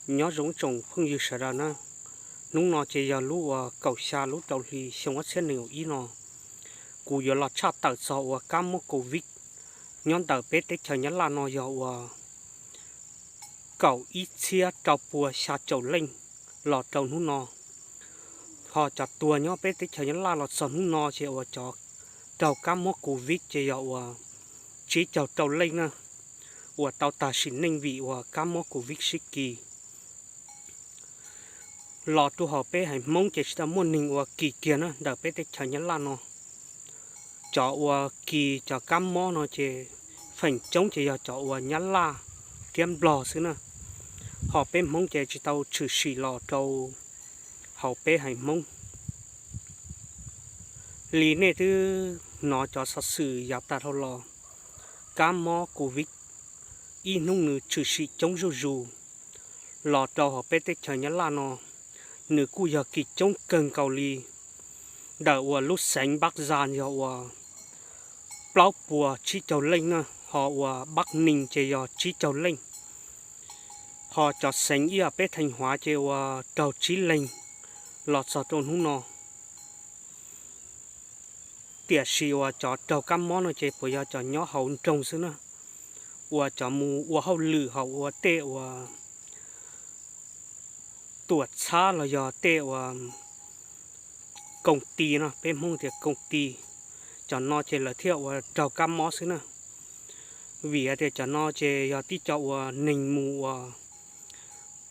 Nyob zoo tsoom phooj ywg sawv daws na, hnub no ces yog lub uas kaum xya lub rau hli xyoo ob txhiab nees nkaum ib no, kuv yuav los tshaj tawm txog uas kab mob covid nyob ntawm peb teb chaws Nyab Laj no yog uas kaum ib txhiab rau pua xya caum leej los rau hnub no. Ho cov tuag nyob peb teb chaws Nyab Laj los txog hnub no ces uas cov raug kab mob covid ces yog uas tsib caug rau leej na, uas tau tag sim neej vim uas kab mob covid sib kis. Los rau hauv peb haiv Hmoob ces tsis tau muaj neeg uas kis kiag na ntawm peb teb chaws Nyab Laj no. Cov uas kis cov kab mob no ces feem coob ces yog cov uas Nyab Laj thiab Nplog xwb na. Ho peb Hmoob ces tsis tau tshwm sim los rau hauv peb haiv Hmoob. Li nej twb hnov cov xov xwm yav tas dhau los, kab mob covid ib hnub nws tshwm sim coob zuj zus los rau hauv peb teb chaws Nyab Laj no, nws kuj yog kis coob kawg nkaus li. Ntawm uas lub xeev Npab Zas yog uas plaub puas tsib caug leej na, ho uas Npab Nees ces yog tsib caug leej, ho cov xeev ib yam peb Theej Huav ces uas raug tsib leeg los txog rau hnub no. Tiam sis uas cov raug kab mob no ces puas yog cov nyob hauv nroog xwb na, uas cov mus ua hauj lwm hauv uas tej uas tuam txhab los yog tej uas koom ti no, peb Hmoob tias koom ti, cov no ces lawv thiaj uas raug kab mob xwb na. Vim hais tias cov no ces yog tib co uas neeg mus uas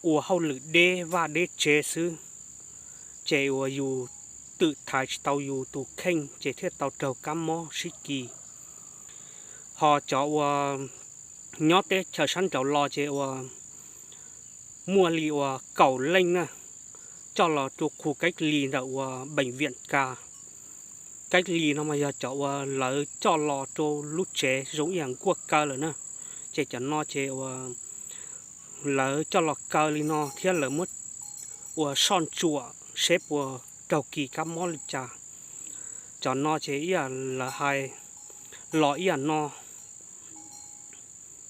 ua hauj lwm deb vaj deb tsev xwb, ces uas yus twm thaiv tsis tau yus tus kheej ces thiaj tau raug kab mob sib kis. Ho cov uas nyob teb chaws sab nraud los ces uas muaj li uas kaum leej na, coj los rau khu cách ly ntawm uas bệnh viện K. Cách ly no mas yog cov uas lawv coj los rau lub tsev zoo ib yam nkuaj kaw lawm na. Ces cov no ces uas lawv coj los kaw li no thiab lawv muab ua soj ntsuam seb puas raug kis kab mob li cas. Cov no ces ib yam lawv hais los ib yam no,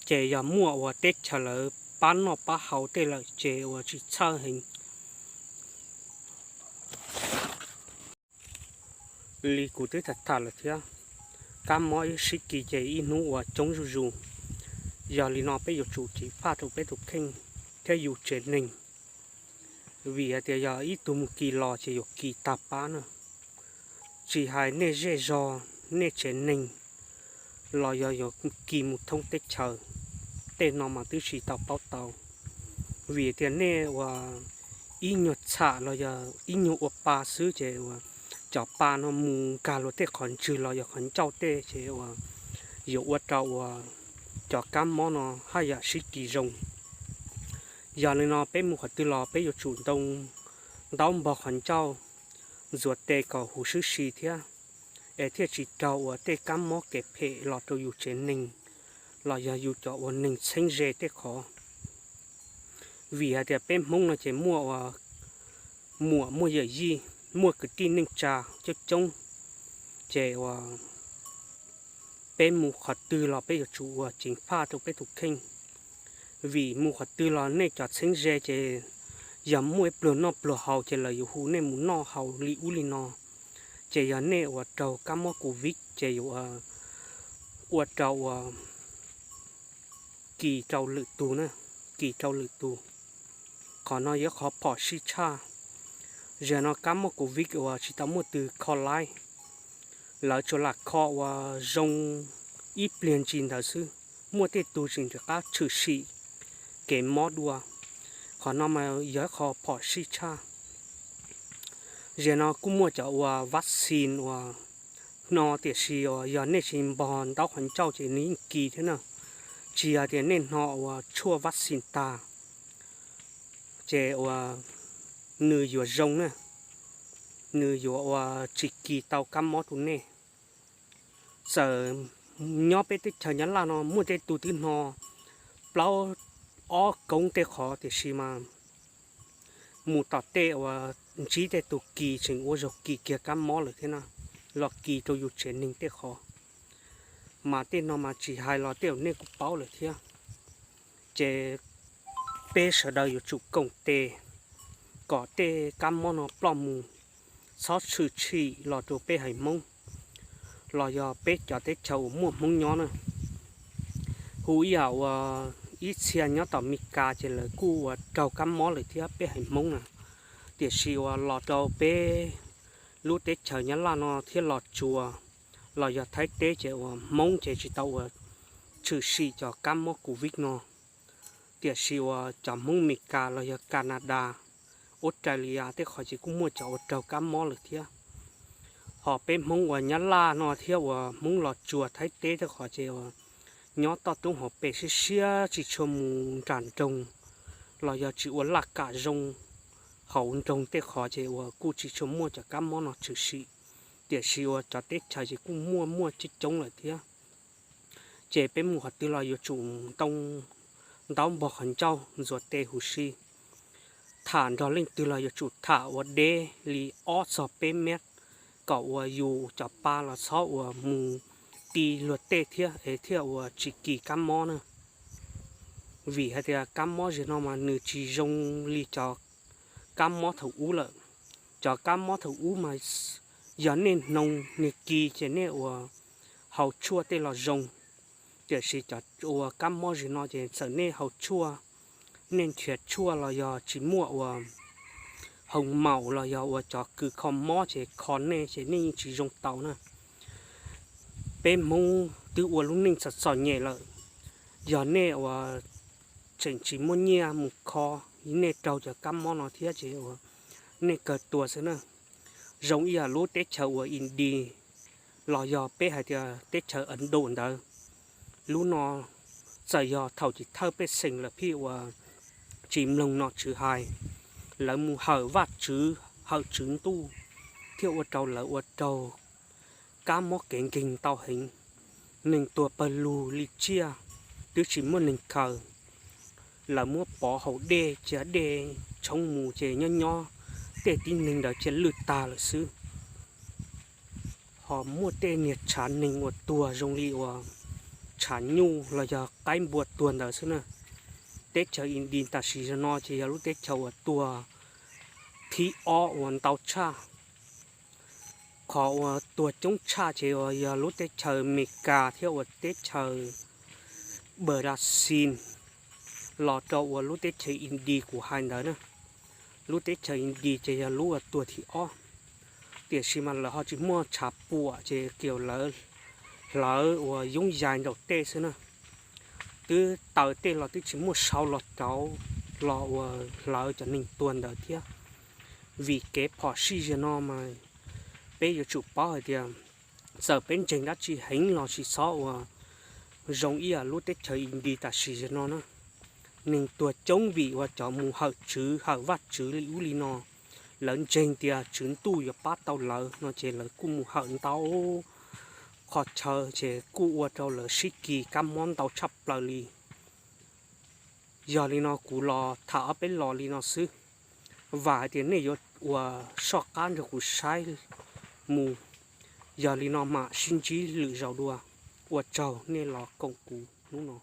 ces yog muaj uas teb chaws lawv pab noj pab haus tej lawm ces uas tsis txhawj heev. Li kuv twb tham tham lawm thiab, kab mob ib sib kis ces ib hnub uas coob zuj zus. Yog li no peb yuav tsum ceev faj rau peb tus kheej thiab yus tsev neeg, vim hais tias yog ib tug mus kis los ces yuav kis tag pab na. Tsis hais nej zej zog, nej tsev neeg los yog yuav kis mus thoob teb chaws, tej no mas twb tsis tau paub tau. Vim tias nej uas ib nyuag txham los yog ib nyuag ua pa xwb ces uas cov pa no mus nkag luag tej qhov ntswg los yog qhov ncauj tej ces uas yuav ua rau uas cov kab mob no haj yam sib kis zoo. Yog li no peb mus qhov twg los peb yuav tsum ntoo ntaub npog qhov ncauj, ntxuav tes kom huv sib si thiab, es thiaj tsis raug uas tej kab mob kev phem los rau yus tsev neeg los yog yus cov uas neeg txheeb ze tej qhov. Vim hais tias peb Hmoob no ces muaj uas muam muaj yawm yij, muaj kwv tij neej tsa coob coob, ces uas peb mus qhov twg los peb yuav tsum uas ceev faj rau peb tus kheej. Vim mus qhov twg los nej cov txheeb ze ces yog muaj ib pluag noj pluag haus ces lawv yuav hu nej mus noj haus li ub li no, ces yog nej uas raug kab mob covid ces yuav ua rau uas kis rau lwm tus na, kis rau lwm tus. Qhov no yog qhov phom sij tshaj. Zaum no kab mob covid uas tsis tau muaj twg kho laib, lawv tsuas lam kho uas zoo ib pliag ntsis ntawd xwb, muaj tej tug tseem rov qab tshwm sim kev mob dua. Qhov no mas yog ib qho phom sij tshaj. Zaum no kuj muaj cov uas vaccine uas hno, tiam sis uas yog nej tsis npog ntaub qhov ncauj ces nws yeej kis thiab na. Tsis yog tias nej hno uas tshuaj vaccine tag ces uas nws yuav zoo na, nws yuav uas tsis kis tau kab mob rau nej. Txawm nyob peb teb chaws Nyab Laj no muaj tej tug twb hno plaub ob koob tej qhov, tiam sis mas mus tom tej uas ntsib tej tus kis tseem ua zaug kis kiag kab mob lawm thiab na, los kis rau yus tsev neeg tej qhov. Mas tej no mas tsis hais los tej uas nej kuj paub lawm thiab. Ces Peb sawv daws yuav tsum koom tes kom tej kab mob no ploj mus, txhob tshwm sim los rau peb haiv Hmoob los yog peb cov teb chaws uas muaj Hmoob nyob na. Hu ib yam uas ib txhia nyob tom Mes Kas ces lawv kuj uas raug kab mob lawm thiab peb haiv Hmoob na. Tiam sis uas los rau peb lub teb chaws Nyab Laj no thiab Los Tsuas los yog Thaib teb ces uas Hmoob ces tsis tau uas tshwm sim cov kab mob Covid no. Tiam sis uas cov Hmoob Mes Kas los yog Kanadas, Australia tej qhov ces kuj muaj cov uas raug kab mob lawm thiab. Ho peb Hmoob uas Nyab Laj no thiab uas Hmoob Los Tsuas Thaib teb tej qhov ces uas nyob toj roob hauv pes siab siab tsis tshua mus nram nroog los yog tsis ua laj kam zoo hauv nroog tej qhov ces uas kuj tsis tshua muaj cov kab mob no tshwm sim. Tiam sis uas cov teb chaws ces kuj muaj muaj coob coob lawm thiab. Ces peb mus qhov twg los yuav tsum ntoo ntaub npog qhov ncauj ntxuav tes huv si. Tham nrog leej twg los yuav tsum tham ua deb li ob txog peb mev kom uas yus cov pa los txhob uas mus ti luag tej thiab es thiaj uas tsis kis kab mob na. Vim hais tias kab mob zaum no mas nws tsis zoo li cov kab mob thaum ub lawm. Cov kab mob thaum ub mas yog nej hnoos nws kis ces nej uas haus tshuaj tej los zoo. Tiam sis cov uas kab mob zaum no ces txawm nej haus tshuaj, nej nrhiav tshuaj los yog tsis muaj uas hoo maum los yog uas cov kws kho mob ces kho nej ces nej yeej tsis zoo tau na. Peb Hmoob twb ua lub neej txom txom nyem lawm, yog nej uas tseem tsis muaj nyiaj mus kho, nej raug cov kab mob no thiab ces uas nej kawg tuag xwb na. Zoo ib yam lub teb chaws uas India los yog peb hais tias teb chaws Ấn Độ ntawd, lub no txawm yog thaum chiv thawj pej xeem lawm phij uas tsis mloog nom tswv hais, lawv mus hawm Vajtswv hawm tswv ntuj thiaj ua rau lawv ua raug kab mob kev nkeeg ntau heev. Neeg tuag pawg lug li tsiaj, twb tsis muaj neeg khaws. Lawv muab pov hauv dej cia dej tshoob mus ces nyob nyob tej tib neeg ntawd cia lwj tag lawm xwb. Ho muaj tej niag tshav neeg uas tuag zoo li uas tshav nyuj los yog qaib npua tuag ntawd xwb na. Teb chaws India tam sim no ces yog lub teb chaws uas tuag thib ob uas ntau tshaj. Qhov uas tuag coob tshaj ces uas yog lub teb chaws Amelikas thiab uas teb chaws Brazil los rau uas lub teb chaws India kuv hais ntawd na. Lub teb chaws India ces yog lub uas tuag thib ob, tiam sis mas lawv ho tsis muaj tshav puam ces kiag lawv hlawv uas yoob yais nraum tej xwb na. Twb taws tej los twb tsis muaj sau los rauv los uas hlawv cov neeg tuag ntawd thiab. Vim kev phom sij ziag no mas peb yuav tsum paub hais tias txawm peb ntseeg dab tsi heev los tsis txhob uas zoo ib yam lub teb chaws India tam sim ziag no na. Neeg tuag coob vim uas cov mus hawm tswv hawm Vajtswv li ub li no, lawv ntseeg tias tswv ntuj yuav pab tau lawv no ces lawv kuj mus hawm ntau qhov chaw ces kuj ua rau lawv sib kis kab mob ntau tshaj plaws li. Yog li no kuv los tham ob peb los li no xwb, vam hais tias nej yuav uas soj qab nrog kuv saib mus. Yog li no mam sib ntsib lwm zaus dua, ua tsaug nej los koom kuv hnub no.